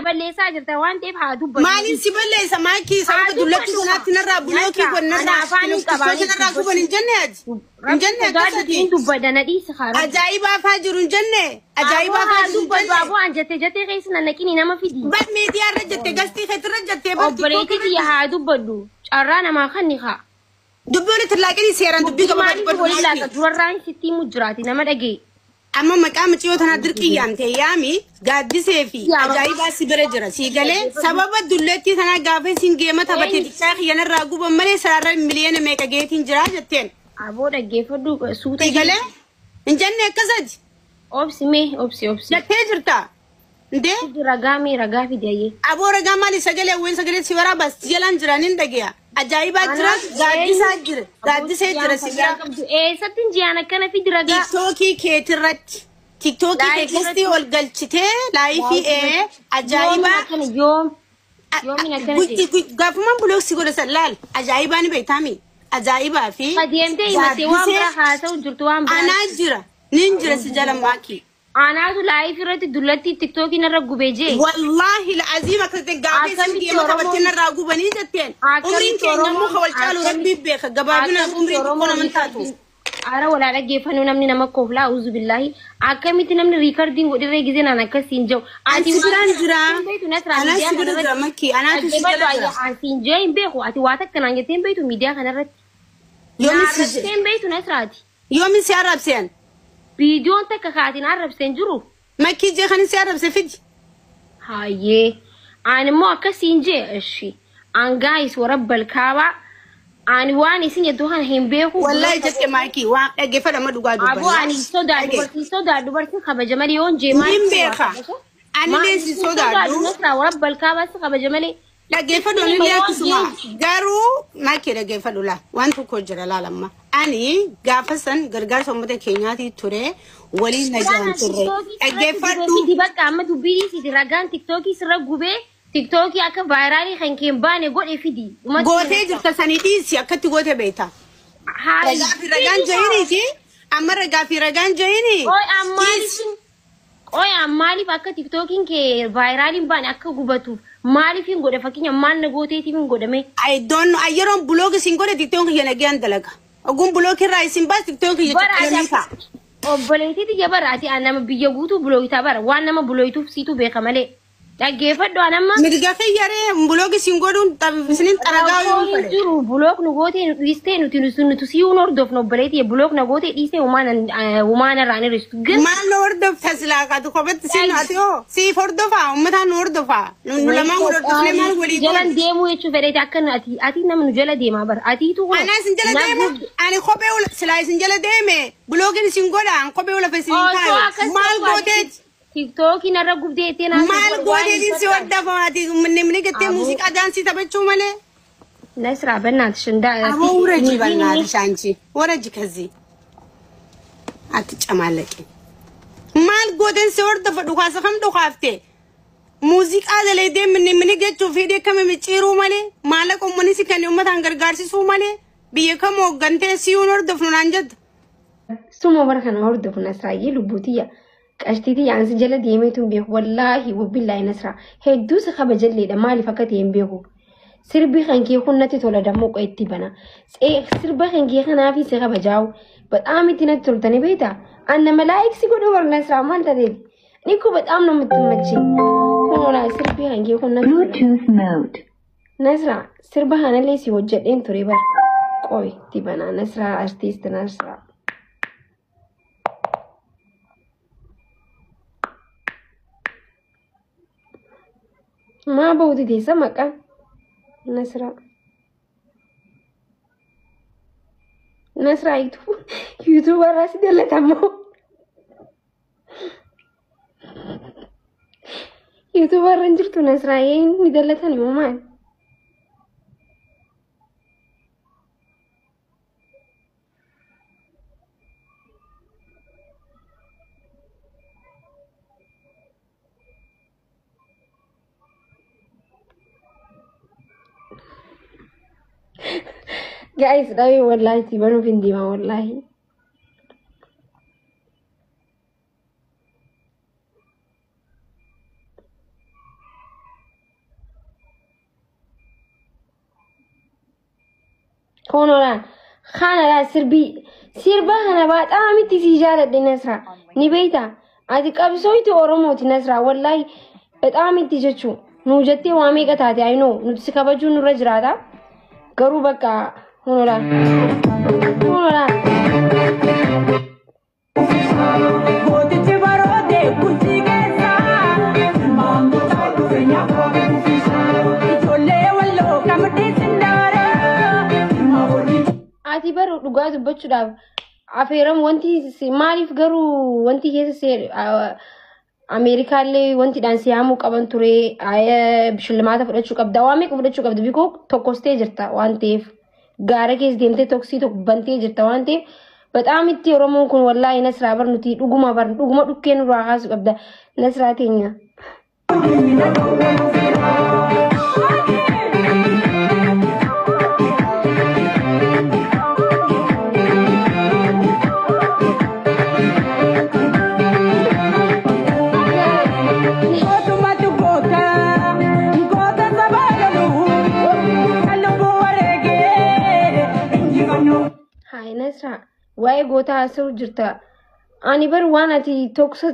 na balleessaa jirta waan ta'eef haa dubbatu. Maaliin si balleessa maakii sababa dullatti sanaatti narraa bulookii Nasra, gon narraa ana afaan hin qabaa, tiktookii narraa guban hin jenne ati. Hin jenne akkasati. Hin dubbadha na dhiisi haa rabbi. Ajaa'ibaa faa jiru hin jenne. Ajaa'ibaa Aboo faa haa jiru hin dubbadhu jenne. aboo an jettee jettee keessa na naqini nama fidi. Bar miidiyaa irra jette gastii keetirra jettee bar Obboleettii tiktookii kiyya haa dubbadhu. Carraa namaa kan ni haa. Dubbii walitti laaqanii seeraan dubbii Dubbii qabaa maaliif dubbadhu waliin maakii. laaqa durarraan sitti himu jiraati nama dhagee. Amma maqaa mucayyoo tanaa dirqii yaamte yaami gaaddisee fi Yaa. ajaa'ibaa si bira jira sii galee sababa dulleettii tanaa gaafa isin geema taphatee xiqqaa kiyyanarraa guban malee sarara miliyoona meeqa geetiin jira jetteen. Aboo dhaggeeffadhu suuta. Sii galee hin jenne akkasati Obsi mee obsi obsi. jettee jirta. Indee Ragaa mee ragaa fidi ayyee. aboo ragaa maali sagalee ween sagalee si waraabas jalaan jiraan hin dhageya. Ajaa'ibaa jira gaaddisaa jira gaaddisee jira si bira. Eessatti jiyaan akkana fidi ragaa. Tiktookii keetirratti tiktookii Laayifii keessatti ol galchitee laayifii ee ajaa'ibaa. Yoom akkana yoom. Yoomiin akkana ta'e. Gaafumaan bulooksii godha san laal ajaa'ibaa ni beektaami ajaa'ibaa fi Adeemtee himattee waan biraa haasa'u jirtu waan biraa. anaa jira nin jira si jala maakii. Anaatu laayifii irratti dullatti tiktookiin irra gubee jee. Wallaahi la'aziim akkasitti gaafa isin Akkamitti deema taphattee Oromoon- narraa gubanii jetteen Akkamitti umriin keenya immoo Oromoon- ka wal caalu rabbii beeka gabaabinaan umriin xiqqoo naman taatu. Ara walaa dhaggeeffannoo namni nama kooflaa uzu billaahi akkamitti namni riikardiin godhirree gizee naan akkasiin jiru. Ani si biraan jira. Anaa si bira jira makkii anaatu si jala jira. Asiin jee hin beeku ati waa takka naan jettee hin beektu miidiyaa kanarratti. Yoomi si Arrabsee hin beektu Nasraati. yoomi si arrabseen Viidiyoon takka kaatiin arrabseen jiru. makkii jee kan si arrabse fidi. Hayyee. Ani immoo akkasiin jee ishi. An gaayis warabbal kaabaa. Ani waan isin jettu kana hin beeku. Wallaahi jette maakii waan dhaggeeffadhama dhugaa Aboo dubbanna. ani sodaa dubartii sodaa dubartiin kabaja malee yoon jee maal Nin beeka. Ani illee si sodaadhu. Nasraa warabbal kaabaa si kabaja malee. Dhaggeeffadhu ani illee akkasuma. Garuu maakii dhaggeeffadhu laa waan tokko jira laalamma. Ani gaafa san gargaarsa uummata keenyaatii ture waliin na jiran turre. Dhaggeeffadhu. Fidi bakka amma dubbii dhiisiti ragaan tiktookii sirra gubee tiktookii akka vaayiraalii kan kee hin baane godhe fidi. Gootee jirta sanii dhiisi akkatti goote beekta. Ragaa fi ragaan jahiniiti. Amma ragaa fi ragaan jahini. Qoy ammaaliif qoy ammaaliif akka tiktookiin kee vaayiraaliin baane akka gubatuuf maaliif hin godhe fakkeenya maal na gooteetiif hin godhame. I don't know. Yeroon buloog isin godhe tiktoon kiyya nagayaan dalaga. Oguun buloog irraa isin baas tiktoon kiyya Bara ati cuqqalamii ta'a. obboleettii tiyya bara ati nama biyya guutuu bulooyitaa bara waan nama bulooyituuf siitu beeka malee. Dhaggeeffadhu an amma Mirga kiyyaree buloog isin godhuun isinin xaragaa yoo rakkoon hin fedhe. jiru bulook nu gootee nu dhiistee nuti nuti siyuun hordofnu obboleettii bulook na gootee dhiistee humaan irraan hir'istu. Gin Maal nu hordofta silaa kaatu kophatti siin ati hoo siif hordofaa uummataan nu hordofaa nu lamaan wal hordofnee maal walii jalan goona. deemuu jechuu fedheeti akka nu ati ati nama nu jala deemaa bara atiitu kun Anaa isin jala deema ani kophee silaa isin jala deeme buloogiin isin godha an kophee lafa isin Osoo kaayu akkas maal ta'u ati gooteeti. Tiktookiin irra gubdee ittiin haasa'u Maal waan gooteetiin si hin hordofa ati namni gattee Aboo. muuziqaa daansii taphachuu malee. Nasraa በእናትሽ እንዳ Aboo ውረጂ በእናትሽ አንቺ ወረጂ ከዚህ አትጨማለቂ። maal gooteen si hordofa dhukaasa kam dhukaafte muuziqaa dalaydee minni minni jechuuf hidhee akkami micciiruu malee maallaqa uummanni si kenne uummataan gargaarsisuu malee biyya kam hooggantee siyuun hordofnu naan jettu. Suma bara kana hordofu Nasraayyee lubbuutiyya qashtiitiyya ansi jala deemeetu hin beeku wallaahi wabbillaahi Nasraa hedduu si kabajalleedha maaliif akka ta'e hin beeku. Sirbi kan kee kun natti tola dammoo itti bana. Sirba kan kee kanaafi si kabajaa'u በጣም itti natti toltani beektaa? Anna malaayik si godhu bara Nasraa maal tateef? Ni ko በጣም ነው የምትመቸኝ። Kun sirbi kan kee kun natti tola. Bluetooth mode. Nasraa sirba kanallee si hojjedheen ture bara. Qoy itti bana Nasraa artiist Nasraa. Maa ba'uuti teessa maqaan Nasraa. Nasraa yuutuubarraa si dalatamoo. Yuutuubarra hin jirtu Nasraa ni dalatan immoo maal? Guys, dhabee wallaahi itti banuuf hin deema wallaahi. Konolaan kana sirbii sirba kana baaxaamitti sii jaaladhe Nasraa ni beeyta. Ati qabsooyti Oromooti Nasraa, wallaahi bexaamitti jechuu nuu jettee waa meeqa taate ayinoo nuti si kabajuu nurra jiraata. Garuu bakka konolaan konolaan. Gootichi barootee kunchi keessa. Maangota dhufe nyaata ijoollee walloo kamdii sindaara. Ati baru dhugaa dubbachuudhaaf afeeram wanti maaliif garuu wanti keessa Ameerikaallee wanti dhaan siyaamuu qaban ture, shillimaata fudhachuu qabda, waan meeqa fudhachuu qabda, bikoo tokkostee jirta waan ta'eef, gaara keessa deemtee toksii tokko bantee jirta waan ta'eef. Bexaam itti Oromoon kun wallaahi Nasraa bar nuti dhuguma bar dhuguma dhukkee nurraa kaasuu qabda Nasraa teenya. Gootummaatu goota goota sabaa loluu kan lubbuu wareegee injifannoo. Hayi Nasraa, waa'ee gootaa haasa'u jirta. Ani bar waan ati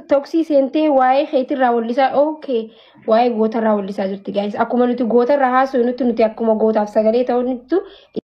toksii seentee waa'ee keetirraa wallisaa, okay, waa'ee gootarraa wallisaa jirti guys. Akkuma nuti gootarraa haasa'u nuti akkuma gootaaf sagalee ta'u nuttu.